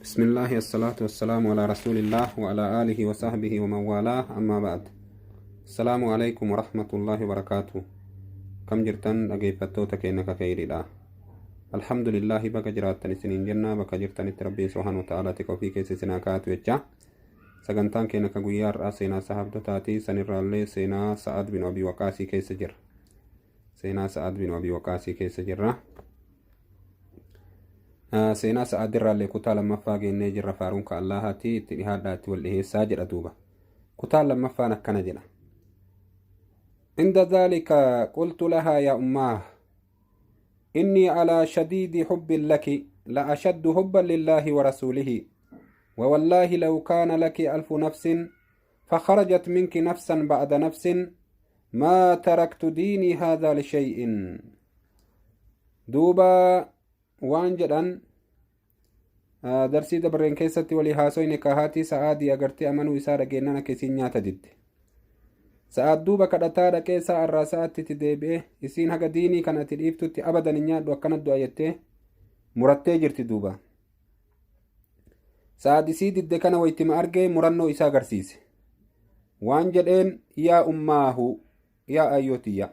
بسم الله الصلاة والسلام على رسول الله وعلى آله وصحبه ومن والاه، أما بعد، السلام عليكم ورحمة الله وبركاته. Akkam jirtan dhaggeeffattoota keenya ka kheyriidha? الحمد لله، baga jiraattan isiniin jenna. Bakka jirtanitti Rabbiin سبحانه وتعالى tika ofii keessa isin haa kaa'atu jecha, sagantaan keenya ka guyyaa har'aa seenaa sahaabdotaatii, sanirraallee seenaa Sa'ad bin Abii Waqaasii keessa jira. Seenaa Sa'ad bin Abii Waqaasii keessa jirra. Seenaa Sa'ad irraallee kutaa lammaffaa geennee jirra. Faaruun ka Allahaati, itti dhihaadhaatti wal dhiheessaa jedha. Duuba kutaan lammaffaan akkana jedha: عند ذلك قلت لها: يا أماه، إني على شديد حب لك، لأشد حبا لله ورسوله، ووالله لو كان لك 1000 نفس فخرجت منك نفسا بعد نفس ما تركت ديني هذا لشيء. دوبا waan jedhan, darsii dabarreen keessatti walii haasoyne kahaatii Sa'aadii agartee amanuu isaa dhageennan akka isiin nyaata didde. Sa'aad duuba kadhataa dhaqee sa'a irraa sa'aatti itti deebi'e. Isiin haga diinii kana ati dhiiftutti abadan hin nyaadhu, akkana du'a jettee murattee jirti. Duuba Sa'aad isii didde kana waytima argee murannoo isaa agarsiise. Waan jedheen: يا أماه، yaa ayyootiyya،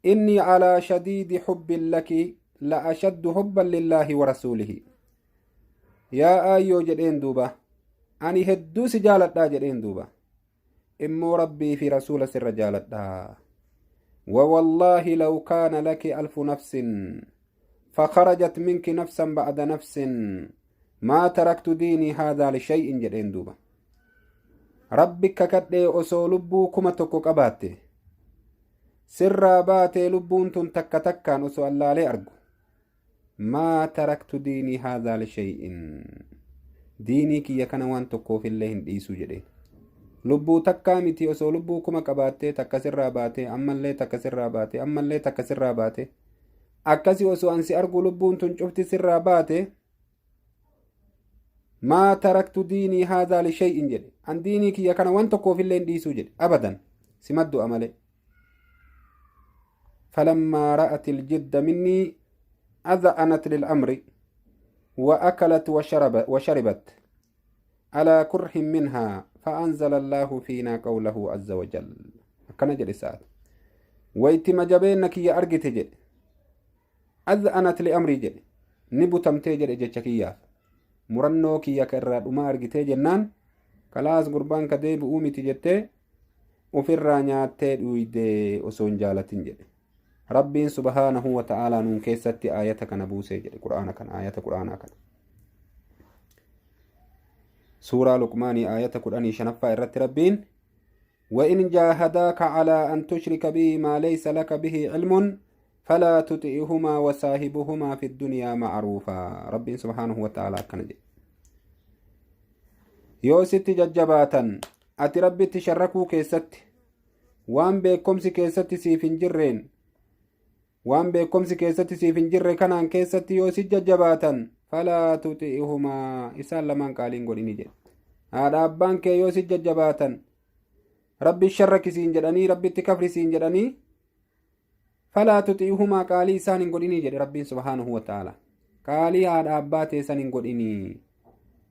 إني على شديد حب لك، لأشد حبا لله ورسوله. Yaa aayyoo jedheen duuba, ani hedduu si jaaladhaa jedheen. Duuba immoo Rabbii fi rasuula sirra jaaladhaa. ووالله لو كان لك 1000 نفس فخرجت منك نفسا بعد نفس ما تركت ديني هذا لشيء jedheen. Duuba Rabbi kakadhee, osoo lubbuu 1000 qabaatte sirraa baatee lubbuun tun takka takkaan osoo allaalee argu، ما تركت ديني هذا لشيء، diinii kiyya kana waan tokkoofillee hin dhiisu jedheen. Lubbuu takkaa miti, osoo lubbuu 1000 qabaattee takka sirraa baatee, ammallee takka sirraa baatee, ammallee takka sirraa baate, akkasi osoo ansi argu lubbuun tun cufti sirraa baate، ما تركت ديني هذا لشيء jedhe. An diinii kiyya kana waan tokkoofillee hin dhiisuu jedhe, abadan simaddu amale. فلما رأت الجد مني أذعنت للأمر وأكلت وشربت على كره منها، فأنزل الله فينا قوله عز وجل. Akkana jedhe Sa'ad: waytima jabeenna kiyya argite jedhe، أذعنت لأمري jedhe, ni butamtee jedhe. Jecha kiyyaaf murannoo kiyya ka irraa dhumaa argitee jennaan, kalaas gurbaan ka deebi'uu miti jettee ufirraa nyaattee dhuydee osoo hin jaalatin jedhe. Rabbiin سبحانه وتعالى nuun keessatti aayata kana buusee jedhe. Qur'aana kana, aayata qur'aanaa kana, suuraa Luqmaanii aayata 15ffaa irratti Rabbiin: وإن جاهداك على أن تشرك بي ما ليس لك به علم فلا تطعهما وصاحبهما في الدنيا معروفا. ربي سبحانه وتعالى akkana jedhe: yoo sitti jajjabaatan ati Rabbitti sharrakuu keessatti waan beekomsi keessatti siif hin jirreen, waan beekomsi keessatti siif hin jirre kanaan keessatti yoo si jajjabaatan، فلا تطعهما، isaan lamaan qaaliin godhini jedhe. Haadha abbaan kee yoo si jajjabaatan, Rabbi sharrakisiin jedhanii, Rabbitti kafrisiin jedhanii، فلا تطعهما، qaalii isaan hin godhinii jedhe Rabbiin سبحانه وتعالى. Qaalii haadha abbaa teessan hin godhinii.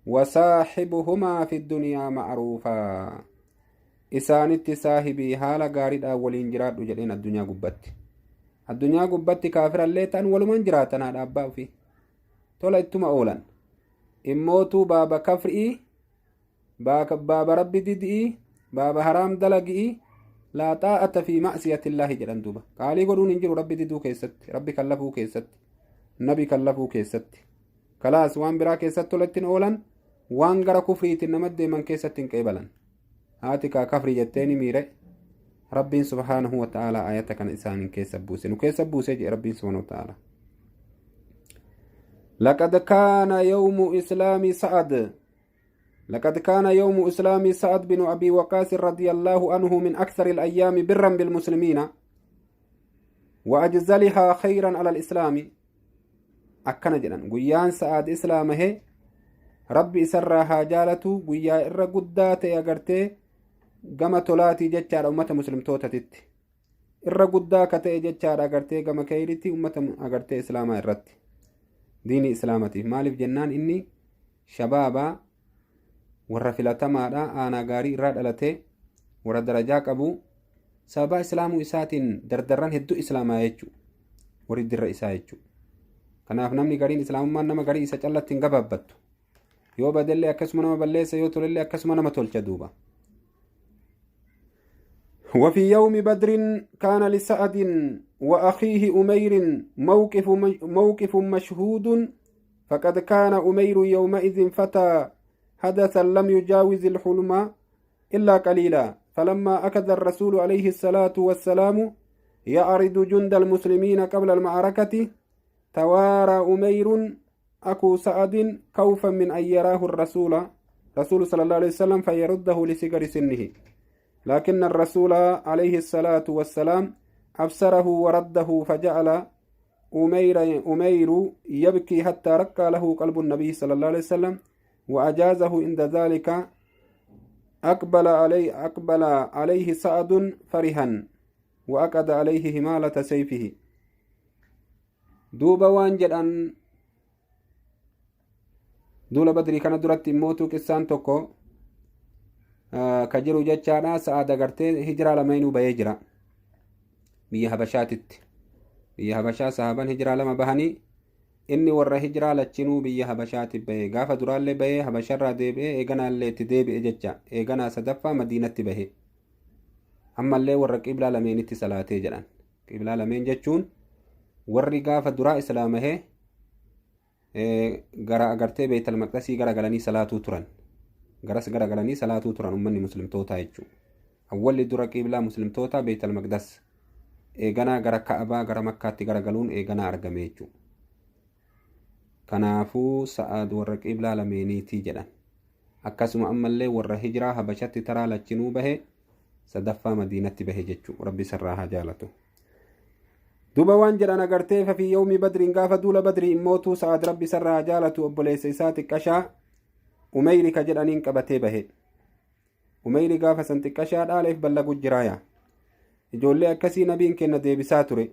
وصاحبهما في الدنيا معروفا، isaanitti saahibii haala gaariidhaan waliin jiraadhu jedheen. Addunyaa gubbatti, addunyaa gubbatti kaafirallee ta'an walumaan jiraatan. Haadha abbaa ofii tola ittuma oolan. Immootuu baaba kafri'ii, baaba Rabbi didi'ii, baaba haraam dalagi'ii، لا طاعة في معصية الله jedhan. Duuba qaalii godhuun hin jiru Rabbi diduu keessatti, Rabbi kallafuu keessatti, nabi kallafuu keessatti. Kalaas waan biraa keessatti tolattiin oolan, waan gara kufriitiin nama deeman keessatti hin qeebalan. Haati kaa kafrii jetteeni miire. Rabbiin سبحانه وتعالى ayata kana isaanin keessa buuse, nu keessa buuse jedhe Rabbiin سبحانه وتعالى. لقد كان يوم إسلام سعد، لقد كان يوم إسلام سعد بن أبي وقاص رضي الله عنه من أكثر الأيام برا بالمسلمين وأجزلها خيرا على الإسلام. Akkana jedhan: guyyaan Sa'aad islaamahe, Rabbi isarraa haa jaalatu, guyyaa irra guddaa ta'e agartee gama tolaatii jechaadha ummata muslimtootatitti irra guddaa ka ta'e jechaadha, agartee gama keeyritti ummata agartee islaamaa irratti, diinii islaamatiif. Maaliif jennaan inni Shabaaba, warra filatamaadha, aanaa gaarii irraa dhalate, warra darajaa qabu. Sababaa islaamuu isaatiin dardarran hedduu islaamaa jechuu, warri dirra isaa jechuu. Kanaaf namni gariin islaamummaan nama garii isa callatti hin gabaabbattu. Yoo badellee akkasuma nama balleessa, yoo tolellee akkasuma nama tolcha duuba. وفي يوم بدر كان لسعد وأخيه أمير موقف مشهود. فقد كان أمير يومئذ فتى حدثا لم يجاوز الحلم إلا قليلا. فلما أخذ الرسول عليه الصلاة والسلام يعرض جند المسلمين قبل المعركة، توارى أمير أخو سعد خوفا من أن يراه الرسول صلى الله عليه وسلم فيرده لصغر سنه، لكن الرسول عليه الصلاة والسلام أبصره ورده، فجعل أمير يبكي حتى رق له قلب النبي صلى الله عليه وسلم وأجازه عند ذلك. أقبل عليه سعد فرحا وأقد عليه همالة سيفه. Duuba waan jedhan, duula Badrii kana duratti immootu qissaan tokko ka jiru jechaadha. Sa'aad agartee hijiraa lameenuu bahee jira biyya Habashaatitti. Biyya Habashaa sahaban hijiraa lama bahanii, inni warra hijiraa lachinuu biyya Habashaatti bahee, gaafa duraallee bahee, Habasharraa deebi'ee, eeganaallee itti deebi'e jecha. Eeganaa sadaffaa Madiinatti bahe. Ammallee warra qiblaa lameenitti salaatee jedhan. Qiblaa lameen jechuun warri gaafa duraa islaamahee gara agartee Beetal Maqdasii gara galanii salaatuu turan, garas gara galanii salaatuu turan ummanni muslimtootaa jechuudha. Awwalli dura qiblaa muslimtootaa Beetal Maqdas, eeganaa gara Ka'abaa, gara Makkaatti gara galuun eeganaa argame jechuudha. Kanaafuu Sa'aad warra qiblaa lameeniitii jedhan. Akkasuma ammallee warra hijiraa Habashatti taraa lachinuu bahe, sadaffaa Madiinatti bahe jechuudha. Rabbi sarraa haa jaalatu. Duba waan jedhan agartee, ففي يوم بدر, gaafa duula Badrii immootuu, Sa'aad, Rabbi sarraa haa jaalatu, obboleessa isaa xiqqashaa Umeyri ka jedhaniin qabatee bahe. Umeyri gaafa san xiqqashaa dhaaleef ballagu jiraaya. Ijoollee akkasii nabiin kenna deebisaa ture.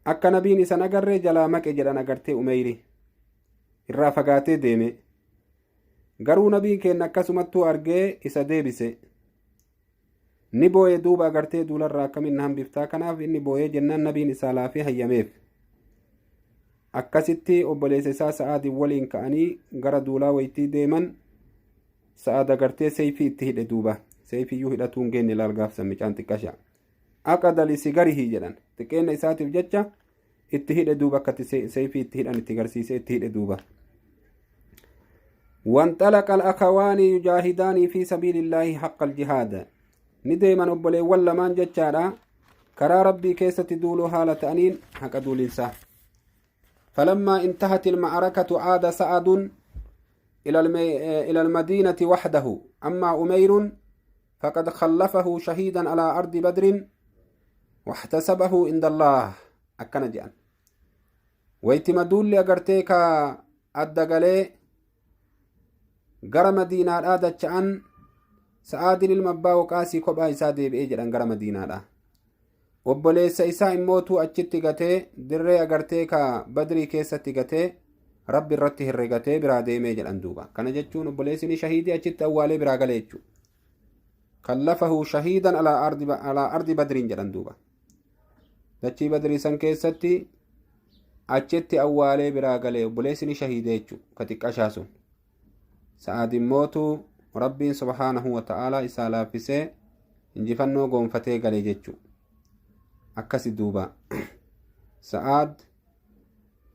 Akka nabiin isan agarree jalaa maqe jedhan. Agartee Umeyri irraa fagaatee deeme. Garuu nabiin kenna akkasumattuu argee isa deebise. Ni booye duuba agartee, duularraa akkamiin na hambiftaa? Kanaaf inni booyee jennaan nabiin isaa laafee hayyameef. Akkasitti obboleessa isaa Sa'aadin waliin ka'anii gara duulaa waytii deeman, Sa'aad agartee seeyfii itti hidhe duuba. Seeyfiyyuu hidhatuu hin geenye laal gaafsan micaan xiqqasha. عقد لصغره jedhan. Xiqqeenna isaatiif jecha itti hidhe duuba. Akka seeyfii itti hidhan itti garsiisee itti hidhe duuba. وانطلق الأخوان يجاهدان في سبيل الله حق الجهاد. Ni deeman obboleewwan lamaan jechaadha, karaa Rabbii keessatti duuluu haala ta'aniin haqa duulinsaa. فلما انتهت المعركة عاد سعد إلى المدينة وحده. أما أمير فقد خلفه شهيدا على أرض بدر واحتسبه عند الله. Akkana jedhan. Waytima duulli agartee ka adda galee gara Madiinaadhaa dacha'an, Sa'aadin ilma abbaa Waqaasii kophaa isaa deebi'ee jedhan gara Madiinaadha. Obboleessa isaa immootuu achitti gatee, dirree agartee ka Badrii keessatti gatee, Rabbi irratti herregatee biraa deemee jedhan duuba. Kana jechuun obboleessi ni shahiidii achitti awwaalee biraa galee jechuudha. خلفه شهيدا على أرض بدر jedhan duuba. Dachii Badrii san keessatti achitti awwaalee biraa galee. Obboleessi ni shahiidee jechuudha ka xiqqashaa sun. Sa'aad immootu Rabbiin سبحانه وتعالى isaa laaffisee injifannoo goonfatee galee jechuudha. Akkasi duuba. Sa'aad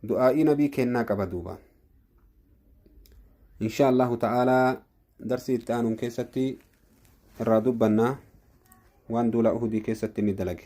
du'aa'ii nabii kennaa qaba duuba. إن شاء الله تعالى darsii itti aanuun keessatti irraa dubbannaa waan duula Uhudii keessatti inni dalage.